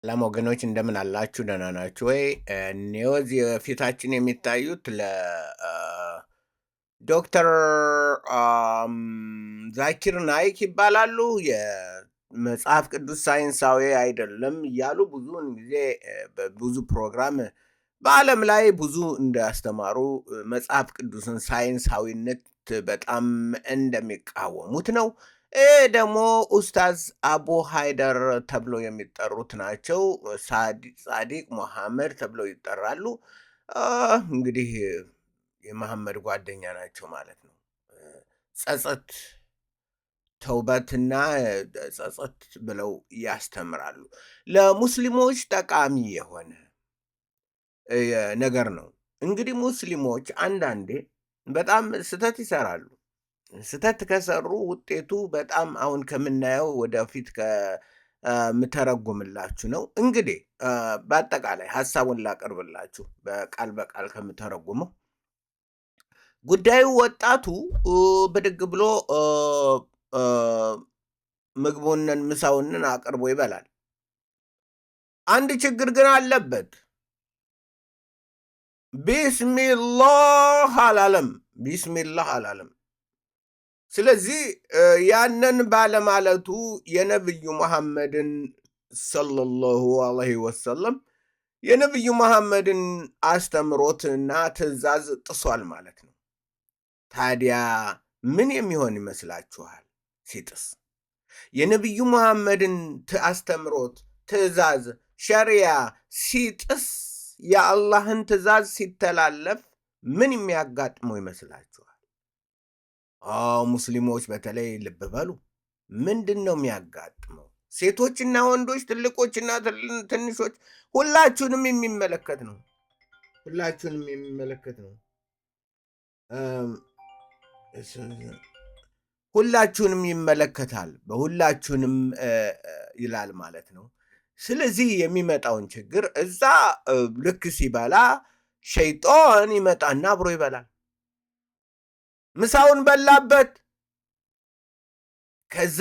ሰላም ወገኖች እንደምን አላችሁ? ደህና ናችሁ ወይ? እኔው የፊታችን የሚታዩት ለዶክተር ዛኪር ናይክ ይባላሉ። የመጽሐፍ ቅዱስ ሳይንሳዊ አይደለም እያሉ ብዙውን ጊዜ በብዙ ፕሮግራም በዓለም ላይ ብዙ እንዳስተማሩ፣ መጽሐፍ ቅዱስን ሳይንሳዊነት በጣም እንደሚቃወሙት ነው። ይህ ደግሞ ኡስታዝ አቡ ሃይደር ተብሎ የሚጠሩት ናቸው። ሳዲቅ ሙሐመድ ተብለው ይጠራሉ። እንግዲህ የመሐመድ ጓደኛ ናቸው ማለት ነው። ጸጸት፣ ተውበትና ጸጸት ብለው ያስተምራሉ። ለሙስሊሞች ጠቃሚ የሆነ ነገር ነው። እንግዲህ ሙስሊሞች አንዳንዴ በጣም ስህተት ይሰራሉ። ስህተት ከሰሩ ውጤቱ በጣም አሁን ከምናየው ወደፊት ከምተረጉምላችሁ ነው። እንግዲህ በአጠቃላይ ሀሳቡን ላቀርብላችሁ በቃል በቃል ከምተረጉመው ጉዳዩ ወጣቱ ብድግ ብሎ ምግቡንን ምሳውንን አቅርቦ ይበላል። አንድ ችግር ግን አለበት። ቢስሚላህ አላለም። ቢስሚላህ አላለም። ስለዚህ ያንን ባለማለቱ የነብዩ መሐመድን ሰለላሁ ዐለይሂ ወሰለም የነብዩ መሐመድን አስተምሮትና ትዕዛዝ ጥሷል ማለት ነው። ታዲያ ምን የሚሆን ይመስላችኋል? ሲጥስ የነብዩ መሐመድን አስተምሮት፣ ትዕዛዝ፣ ሸሪያ ሲጥስ፣ የአላህን ትዕዛዝ ሲተላለፍ ምን የሚያጋጥመው ይመስላችኋል? አዎ፣ ሙስሊሞች በተለይ ልብ በሉ። ምንድን ነው የሚያጋጥመው? ሴቶችና ወንዶች፣ ትልቆችና ትንሾች፣ ሁላችሁንም የሚመለከት ነው። ሁላችሁንም የሚመለከት ነው። ሁላችሁንም ይመለከታል። በሁላችሁንም ይላል ማለት ነው። ስለዚህ የሚመጣውን ችግር እዛ ልክ ሲበላ ሸይጣን ይመጣና አብሮ ይበላል። ምሳውን በላበት። ከዛ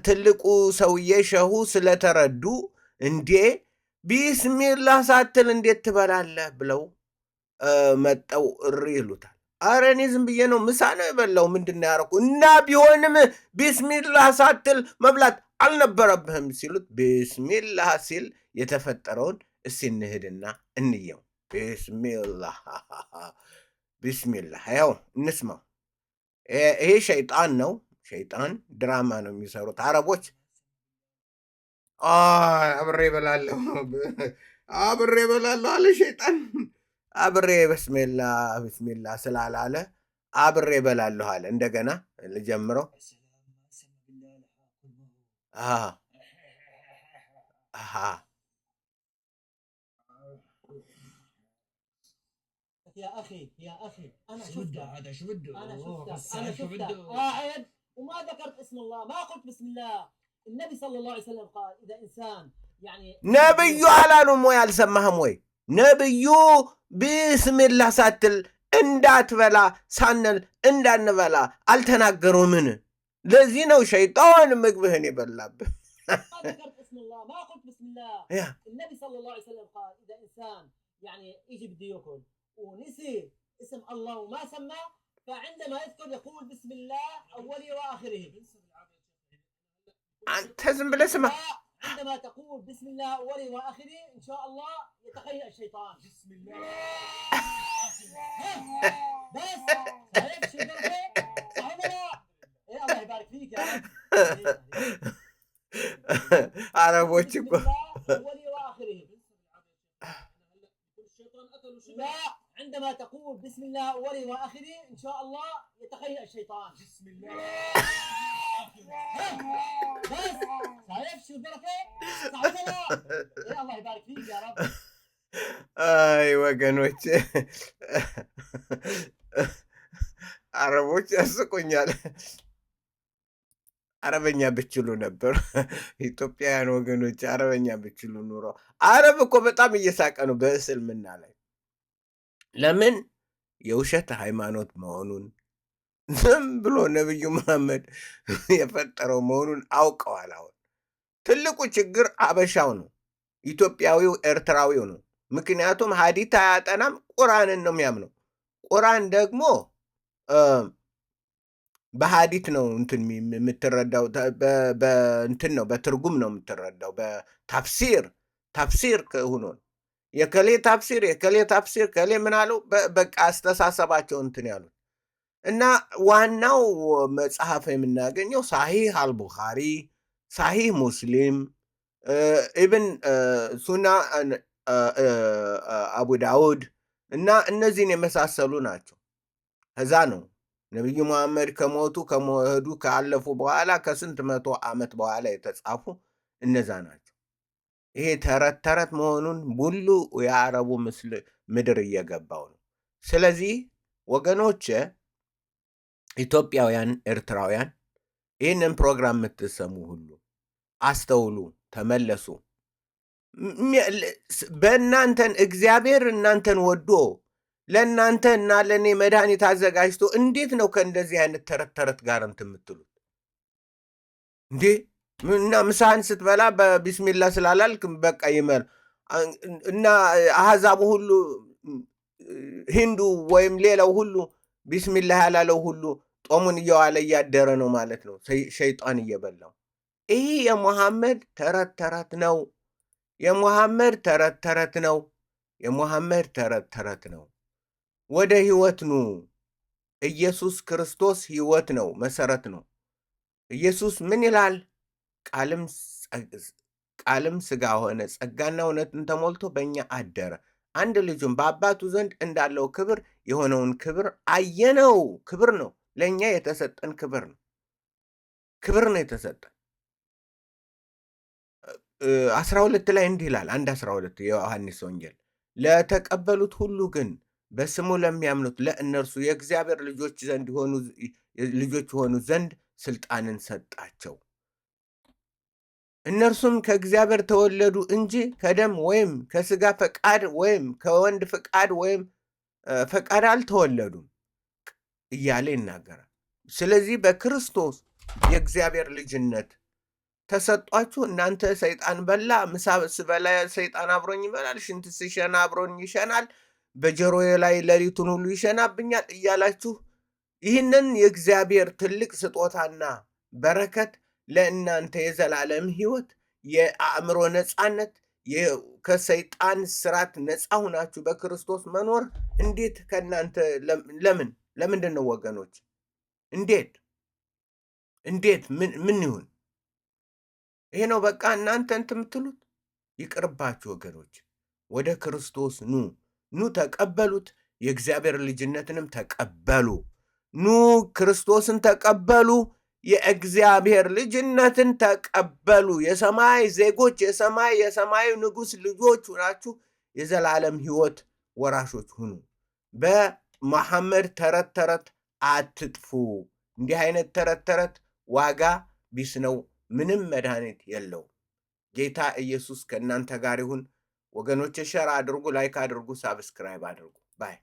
ትልቁ ሰውዬ ሸሁ ስለተረዱ እንዴ ቢስሚላህ ሳትል እንዴት ትበላለህ ብለው መጠው እሪ ይሉታል። አረ እኔ ዝም ብዬ ነው፣ ምሳ ነው የበላው፣ ምንድን ነው ያደረኩ? እና ቢሆንም ቢስሚላህ ሳትል መብላት አልነበረብህም ሲሉት ቢስሚላህ ሲል የተፈጠረውን እስቲ እንሂድና እንየው። ቢስሚላህ፣ ቢስሚላህ፣ ያው እንስማው። ይሄ ሸይጣን ነው። ሸይጣን ድራማ ነው የሚሰሩት አረቦች። አብሬ እበላለሁ፣ አብሬ እበላለሁ አለ ሸይጣን። አብሬ ብስሚላ ብስሚላ ስላላለ አብሬ እበላለሁ አለ። እንደገና ልጀምረው። السلام ما سمى بالله لحاق الموت. አሃ يا اخي، يا اخي، انا شو بده شفتك هذا؟ شو بده؟ انا أوه، شفتك غسان انا شو شفتك بده؟ قاعد وما ذكرت اسم الله، ما قلت بسم الله. النبي صلى الله عليه وسلم قال اذا انسان يعني ነብዩ አላሉም ወይ? አልሰማህም ወይ? ነብዩ ቢስሚላህ ሳትል እንዳትበላ፣ ሳንል እንዳንበላ አልተናገሩምን? ለዚህ ነው ሸይጣን ምግብህን የበላብህ። ما ذكرت اسم الله، ما قلت بسم الله. ያ النبي صلى الله عليه وسلم قال اذا انسان يعني اجى بده ياكل ونسي اسم الله وما سمى، فعندما يذكر يقول بسم الله اوله واخره. አንተ ዝም ብለህ ስማ። عندما تقول بسم الله اوله واخره ان شاء الله يتقيأ الشيطان. بسم الله. بس عرفت شو البركه؟ صح ولا لا؟ ايه، الله يبارك فيك يا رب. አረቦች بسم እኮ الله اوله واخره. الشيطان اكل وشبع. لا، عندما تقول بسم الله اوله واخره ان شاء الله يتقيأ الشيطان. بسم الله. بس عرفت شو البركه؟ صح ولا لا؟ ايه، الله يبارك فيك يا رب. አይ ወገኖች፣ አረቦች ያስቁኛል። አረበኛ ብችሉ ነበር። ኢትዮጵያውያን ወገኖች አረበኛ ብችሉ ኑሮ። አረብ እኮ በጣም እየሳቀ ነው በእስልምና ላይ። ለምን? የውሸት ሃይማኖት መሆኑን፣ ዝም ብሎ ነብዩ መሐመድ የፈጠረው መሆኑን አውቀዋል። አሁን ትልቁ ችግር አበሻው ነው። ኢትዮጵያዊው ኤርትራዊው ነው። ምክንያቱም ሀዲት አያጠናም፣ ቁርአንን ነው የሚያምነው። ቁርአን ደግሞ በሀዲት ነው እንትን የምትረዳው፣ እንትን ነው፣ በትርጉም ነው የምትረዳው። በታፍሲር፣ ታፍሲር ሆኖ ነው። የከሌ ታፍሲር፣ የከሌ ታፍሲር፣ ከሌ ምን አለው፣ በቃ አስተሳሰባቸው እንትን ያሉት። እና ዋናው መጽሐፍ የምናገኘው ሳሂህ አልቡኻሪ፣ ሳሂህ ሙስሊም፣ ኢብን ሱና አቡ ዳውድ እና እነዚህን የመሳሰሉ ናቸው። ከዛ ነው ነቢዩ መሐመድ ከሞቱ፣ ከሄዱ፣ ካለፉ በኋላ ከስንት መቶ ዓመት በኋላ የተጻፉ እነዛ ናቸው። ይሄ ተረት ተረት መሆኑን ሁሉ የአረቡ ምስል ምድር እየገባው ነው። ስለዚህ ወገኖች፣ ኢትዮጵያውያን፣ ኤርትራውያን፣ ይህንን ፕሮግራም የምትሰሙ ሁሉ አስተውሉ፣ ተመለሱ። በእናንተን እግዚአብሔር እናንተን ወዶ ለእናንተ እና ለእኔ መድኃኒት አዘጋጅቶ እንዴት ነው ከእንደዚህ አይነት ተረት ተረት ጋር እንትን የምትሉት እንዴ? እና ምሳህን ስትበላ በቢስሚላ ስላላልክ በቃ ይመር እና አሕዛቡ ሁሉ፣ ሂንዱ ወይም ሌላው ሁሉ ቢስሚላህ ያላለው ሁሉ ጦሙን እየዋለ እያደረ ነው ማለት ነው፣ ሸይጣን እየበላው። ይህ የሙሐመድ ተረት ተረት ነው። የሙሐመድ ተረት ተረት ነው። የሙሐመድ ተረት ተረት ነው። ወደ ህይወት ኑ። ኢየሱስ ክርስቶስ ህይወት ነው፣ መሰረት ነው። ኢየሱስ ምን ይላል? ቃልም ስጋ ሆነ፣ ጸጋና እውነትን ተሞልቶ በእኛ አደረ። አንድ ልጁም በአባቱ ዘንድ እንዳለው ክብር የሆነውን ክብር አየነው። ክብር ነው፣ ለእኛ የተሰጠን ክብር ነው። ክብር ነው የተሰጠን። 12 ላይ እንዲህ ይላል። 1:12 የዮሐንስ ወንጌል፣ ለተቀበሉት ሁሉ ግን በስሙ ለሚያምኑት ለእነርሱ የእግዚአብሔር ልጆች የሆኑ ዘንድ ስልጣንን ሰጣቸው። እነርሱም ከእግዚአብሔር ተወለዱ እንጂ ከደም ወይም ከስጋ ፈቃድ ወይም ከወንድ ፈቃድ ወይም ፈቃድ አልተወለዱም እያለ ይናገራል። ስለዚህ በክርስቶስ የእግዚአብሔር ልጅነት ተሰጧችሁ። እናንተ ሰይጣን በላ፣ ምሳ ስበላ ሰይጣን አብሮኝ ይበላል፣ ሽንት ስሸና አብሮኝ ይሸናል፣ በጆሮዬ ላይ ሌሊቱን ሁሉ ይሸናብኛል እያላችሁ ይህንን የእግዚአብሔር ትልቅ ስጦታና በረከት፣ ለእናንተ የዘላለም ሕይወት፣ የአእምሮ ነፃነት፣ ከሰይጣን ስራት ነፃ ሁናችሁ በክርስቶስ መኖር እንዴት ከእናንተ ለምን ለምንድን ነው ወገኖች? እንዴት እንዴት ምን ይሁን? ይሄ ነው በቃ እናንተ እንትን የምትሉት? ይቅርባችሁ ወገኖች፣ ወደ ክርስቶስ ኑ፣ ኑ ተቀበሉት፣ የእግዚአብሔር ልጅነትንም ተቀበሉ። ኑ ክርስቶስን ተቀበሉ፣ የእግዚአብሔር ልጅነትን ተቀበሉ። የሰማይ ዜጎች፣ የሰማዩ ንጉሥ ልጆች ሁናችሁ የዘላለም ሕይወት ወራሾች ሁኑ። በመሐመድ ተረት ተረት አትጥፉ። እንዲህ አይነት ተረት ተረት ዋጋ ቢስ ነው፣ ምንም መድኃኒት የለውም። ጌታ ኢየሱስ ከእናንተ ጋር ይሁን። ወገኖች share አድርጉ፣ like አድርጉ፣ subscribe አድርጉ። Bye.